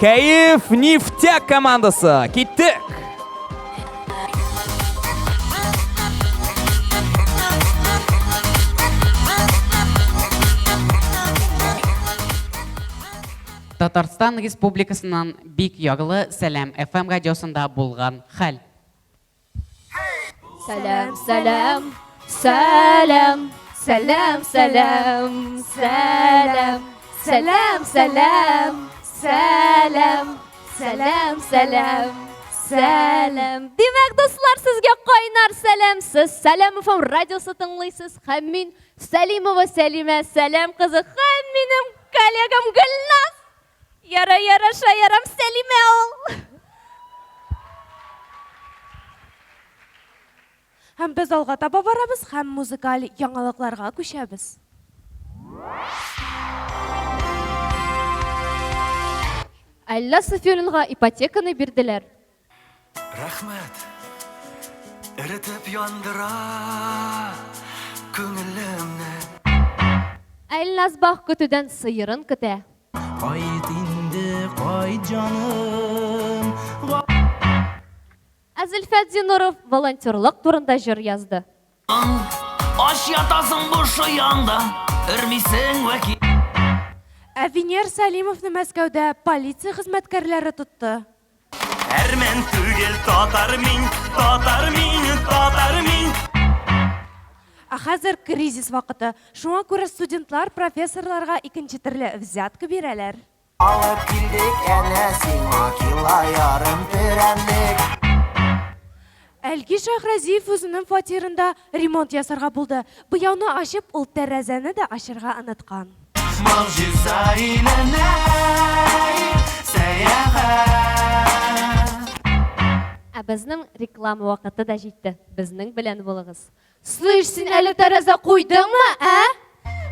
Кәеф Нефтяк командасы. Киттек! Татарстан Республикасыннан бик ярлы Сәлам FM радиосында булган хәл. Сәлам, сәлам, сәлам, сәлам, сәлам, сәлам, сәлам, сәлам, сәлам, сәлам, сәлам, сәлам. Димәк, дуслар, сезгә кайнар сәлам. Сез Сәлам FM радиосы тыңлыйсыз һәм мин Сәлимова Сәлимә Сәлам кызы һәм минем коллегам Гөлназ. Яра, яра, шаярам, Сәлимә ул. Һәм без алга таба барабыз һәм музыкаль яңалыкларга күчәбез. Әллә Сафиуллинга ипотеканы бирделәр. Рәхмәт, эретеп яндыра күңелемне. Әлназ Бах көтүдән сыерын көтә. Кайт инде, кайт, җаным. Ә Зөлфәт Зиннуров волонтерлык турында җыр язды. Ач ятасың буш ояңда, өрмисең вәкил. Ә Венер Сәлимовны Мәскәүдә полиция хезмәткәрләре тотты. Әрмән түгел, татар мин, татар мин, татар мин. Ә хәзер кризис вакыты. Шуңа күрә студентлар профессорларга икенче төрле взятка бирәләр. Алып килдек әнә сиңа кило ярым перәннек. Әлки Шәйхразиев үзенең фатирында ремонт ясарга булды. Буяуны ачып, ул тәрәзәне дә ачырга оныткан. Могҗиза иленә сәяхәт. Ә безнең реклама вакыты да җитте. Безнең белән булыгыз. Слышь, син әле тәрәзә куйдыңмы, ә?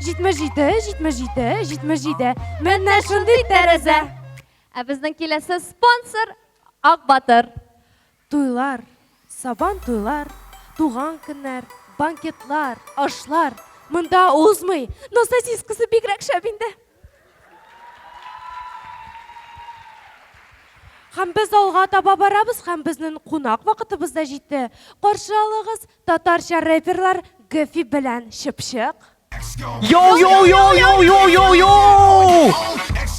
77, 77, 77. Менә шундый тәрәзә. Ә безнең киләсе спонсор Ак Батыр. Туйлар, сабан туйлар, туган көннәр, банкетлар, ашлар монда узмый. Но сосискасы бигрәк шәп инде. Һәм без алга таба барабыз һәм безнең кунак вакытыбыз да җитте. Каршы алыгыз татарча рэперлар Гөфи белән Чыпчык. Йоу, йоу, йоу, йоу, йоу, йоу, йоу!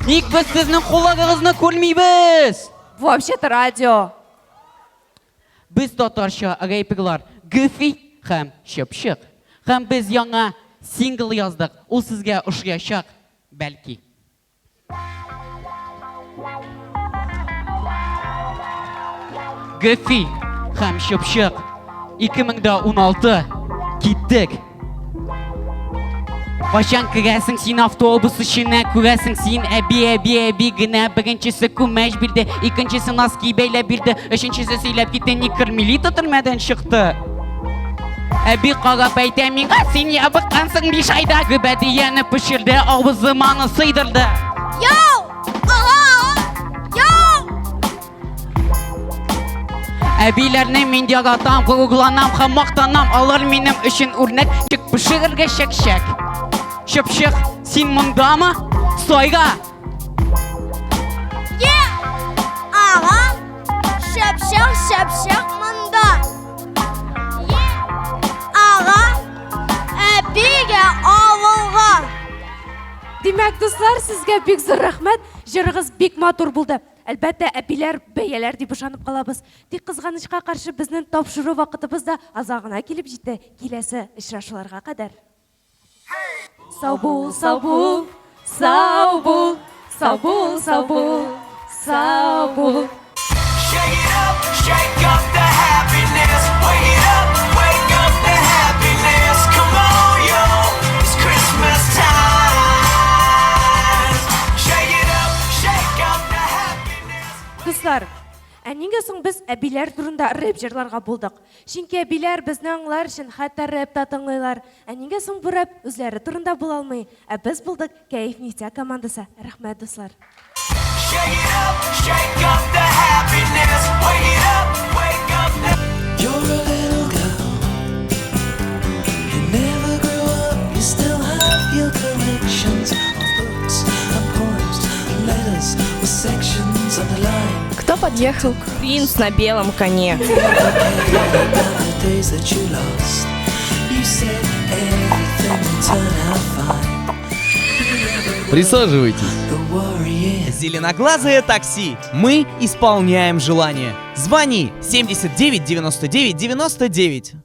Ник без сезнең кулларыгызны күрмибез? Вообще-то радио. Без татарча рэперлар Гөфи һәм Чыпчык. Һәм без яңа сингл яздык. Ул сезгә ошыячак, бәлки. Гөфи һәм Чыпчык 2016 киттек. Кайчан керәсең син автобус эченә, күрәсең син әби, әби, әби генә. Беренчесе күмәч бирде, икенчесе носки бәйләп бирде, өченчесе сөйләп китте, ник Кармелита төрмәдән чыкты. Әби карап әйтә миңа, син ябыккансың биш айда. Гөбәдияне пешерде, авызыма сыйдырды. Яу! Ага! Яу! Әбиләрне мин яратам, горурланам һәм мактанам. Алар минем өчен үрнәк, чик пешерергә чәк-чәк. Чыпчык, син мондамы? Сайра! Е! Ага! Шәпшәк, шәпшәк монда. Е! Ага! Әбигә авылга. Димәк, дуслар, сезгә бик зур рәхмәт. Җырыгыз бик матур булды. Әлбәттә, әбиләр бәяләр дип ышанып калабыз. Тик кызганычка каршы безнең тапшыру вакытыбыз да азагына килеп җитте. Киләсе очрашуларга кадәр. Сау бул, сау бул, сау бул, сау бул, сау бул, сау бул. Shake it up, shake up the happiness. Wake it up, wake up the happiness. Come on, yo, it's Christmas time. Shake it up, shake up the happiness. Дуслар, ә нигә соң без әбиләр турында рэп җырларга булдык? Чөнки әбиләр безне аңлар өчен хәтта рэп та тыңлыйлар. Ә нигә соң бу рэп үзләре турында була алмый? Ә без булдык Кәеф Нефтя командасы. Рәхмәт, дуслар. Shake it up, shake up the happiness. Wake it up, wake up the You're a little girl. You never grew up, you still have your collections of books and poems and letters with sections. Подъехал принц на белом коне. About the days that you lost. You said everything will turn out fine. Присаживайтесь. The worry is. Зеленоглазое такси. Мы исполняем желание. Звони 79 99 99.